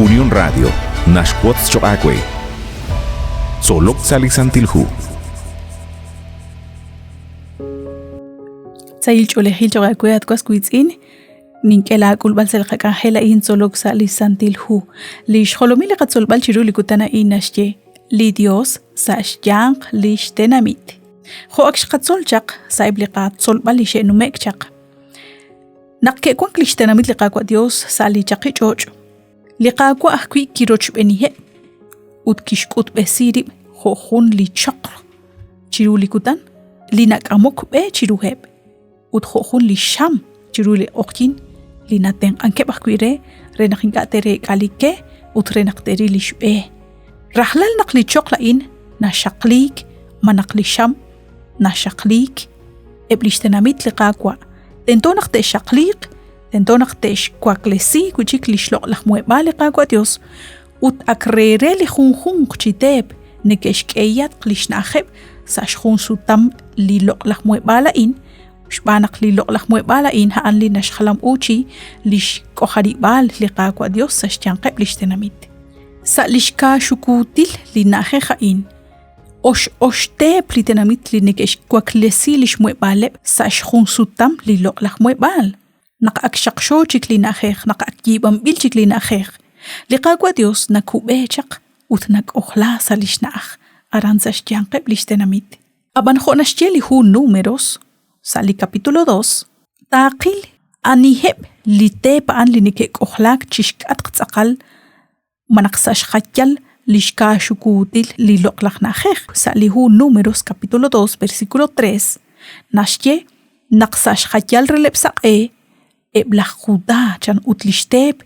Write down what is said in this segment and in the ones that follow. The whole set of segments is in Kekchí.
Unión Radio naxwotz choq' aawe. Tzolok sa' li Santil Hu. Sahil ch'oolejil choq' aawe at was wiitz'in, nink'e laak'ulb'al sa' li qak'anjel a'in tzolok sa' li Santil Hu. Li xjolomil li qatzolb'al chiru li kutan a'in naxye li Dios sa' xyanq li xtenamit. Jo' ak xqatzol chaq sa'eb' li qatzolb'al li xe'nume'k chaq. Naq ke'wank li xtenamit li Qaawa' Dios sa' li chaqi ch'och', li Qaawa' ajwi' kirochb'eniheb' ut kixk'utb'esi rib' jo' jun li choql chiru li kutan li nak'amok b'e chiruheb' ut jo' jun li xam chiru li q'oqyink li natenq'ankeb' ajwi' re re naq ink'a' te'reek'a li ke ut re naq te'ril li xb'e. Rajlal naq li choql a'in naxaqliik malaj li xam naxaqliik, eb' li xtenamit li Qaawa' tento naq te'xaqliiq, tento naq te'xwaklesi wi' chik li xloq'laj muheb'aal li Qaawa' Dios ut ak re re li junjunq chi teep neke'xk'ehiyatq li xna'ajeb' sa' xjun sutam li loq'laj muheb'aal a'in, xb'aan naq li loq'laj muheb'aal a'in a'an li naxjalam'uuchi li xk'ojarib'aal li Qaawa' Dios sa' xyanqeb' li xtenamit. Sa' li xkaaxukuutil li na'ajej a'in, ox ox teep li tenamit li neke'xwaklesi li xmuheb'aaleb' sa' xjun sutam li loq'laj muheb'aal. Naq ak xaqxo chik li na'ajej, naq ak yiib'anb'il chik li na'ajej, li Qaawa' Dios nakub'e chaq ut nak'ojla sa' li xna'aj aran sa' xyanqeb' li xtenamit. Ab'an jo' naxye li hu Números sa' li capítulo 2, taaqil aniheb' li teep a'an li neke'k'ojlaak chixk'atq tz'aqal malaj sa' xjayal li xkaaxukuutil li loq'laj na'ajej. Sa' li hu Números capítulo 2 versículo 3 naxye naq sa' xjayal releb' saq'e eb' laj Judá chan ut li xteep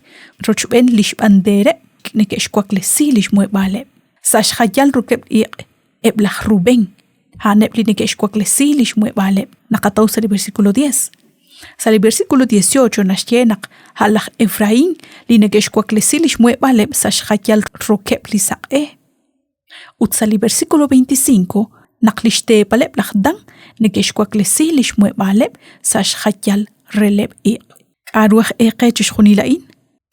rochb'een li xb'andeereb' neke'xwaklesi li xmuheb'aaleb'. Sa' xjayal rokeb'l iq' eb' laj Rubén a'aneb' li neke'xwaklesi li xmuheb'aaleb' naqataw sa' li versículo 10. Sa' li versículo 18 naxye naq a' laj Efraín li neke'xwaklesi li xmuheb'aaleb' sa' xjayal rokeb'l li saq'e. Ut sa' li versículo 25 naq li xteepaleb' laj Dan neke'xwaklesi li xmuheb'aaleb' sa' xjayal releb' iq'. K'aru aj e qe chixjunil a'in?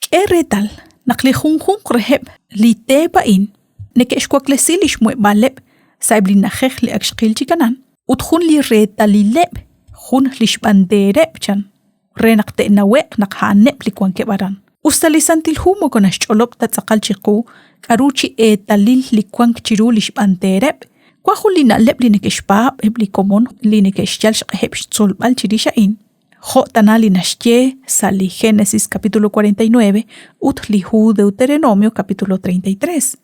K'e reetal naq li junjunq reheb' li teep a'in neke'xwaklesi li xmuheb'aaleb' sa'eb' li na'ajej li ak xqil chi kanan ut jun li reetalileb' jun li xb'andeereb' chan re naq te'nawe'q naq a'aneb' li wankeb' aran. Usta li Santil Hu moko naxch'olob' ta tz'aqal chiqu k'aru chi eetalil li wank chiru li xb'anteereb', wank jun li na'leb' li neke'xpaab' eb' li komon li neke'xyal xq'eheb' xtzolb'al chirix a'in. jo' tana li naxye sa' li Génesis capítulo 49 ut li hu Deuteronomio capítulo 33.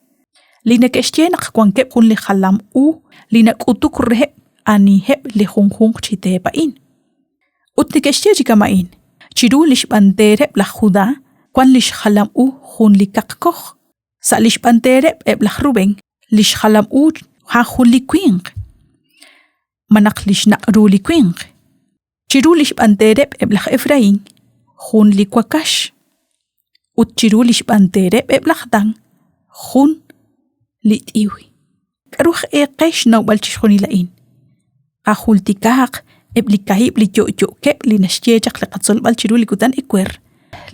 Li neke'xye naq wankeb' jun li jalam u li nak'utuk reheb' aniheb' li junjunq chi teep a'in. Ut neke'xye chi kama'in, chiru li xb'anteereb' laj Judá wank li xjalam u jun li kaqkoj, Sa' li xb'anteereb' eb' laj Rubén, li xjalam u a'an jun li winq, malaj li xnaq' ru li winq. Chiru li xb'anteereb' eb' laj Efraín, jun li wakax. Ut chiru li xb'anteereb' eb' laj Dan, jun li t'iw. K'aru aj e qe xnawb'al chixjunil a'in? Qajultikaaq eb' li kaahib' li yo'yo'keb' li naxye chaq li qatzolb'al chiru li kutan ewer,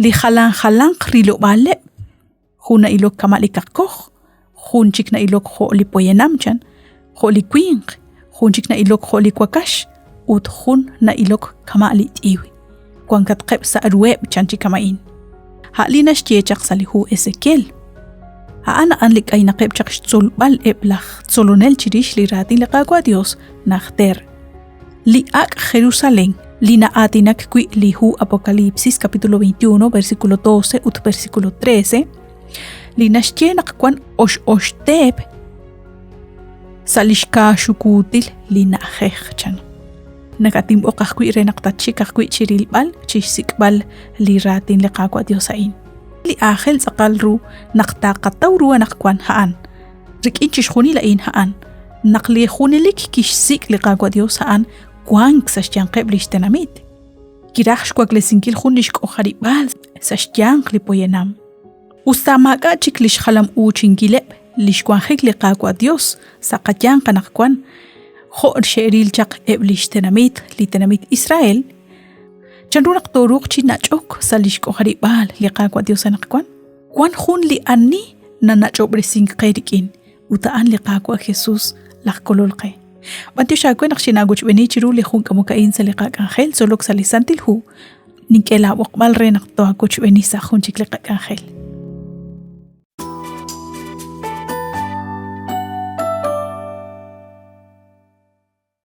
li jalan jalanq rilob'aaleb', jun na'ilok kama' li kaqkoj, jun chik na'ilok jo' li poyanam chan, jo' li winq, jun chik na'ilok jo' li wakax ut jun na'ilok kama' li t'iw. Wankatqeb' sa' ruheb' chan chi kama'in. A' li naxye chaq sa' li hu Ezequiel. A'an a'an li k'aynaqeb' chaq xtzolb'al eb' laj tzolonel chirix li raatin li Qaawa' Dios najter. Li ak' Jerusalén li na'aatinak wi' li hu Apocalipsis capítulo 21 versículo 12 ut versículo 13 li naxye naq wan ox ox teep sa' li xkaaxukuutil li na'ajej chan. Nakatinb'oq ajwi' re naq tatxik ajwi' chi rilb'al chi xsik'b'al li raatin li Qaawa' Dios a'in. Li aajel tz'aqal ru naq taqataw ru anaqwan a'an, rik'in chixjunil a'in a'an, naq li junelik kixsik' li Qaawa' Dios a'an wank sa' xyanqeb' lix tenamit. Kiraj xwaklesinkil jun lix k'ojarib'aal sa' xyanq li poyanam. Usta maak'a' chik li xjalam-uuchinkileb' li xwanjik li Qaawa' Dios sa' qayanq anaqwan, jo' xe'ril chaq eb' li xtenamit li tenamit Israel, chanru naq tooruuq chi nach'ok sa' li xk'ojarib'aal li Qaawa' Dios anaqwan? Wan jun li ani nanach'ob'resink qe rik'in, ut a'an li Qaawa' Jesus, laj Kolol qe. B'antiox aawe naq xinaawochb'eeni chiru li jun k'amok a'in sa' li qak'anjel tzolok sa' li Santil Hu. Nink'e laa b'oqb'al re naq too'aawochb'eeni sa' jun chik li qak'anjel.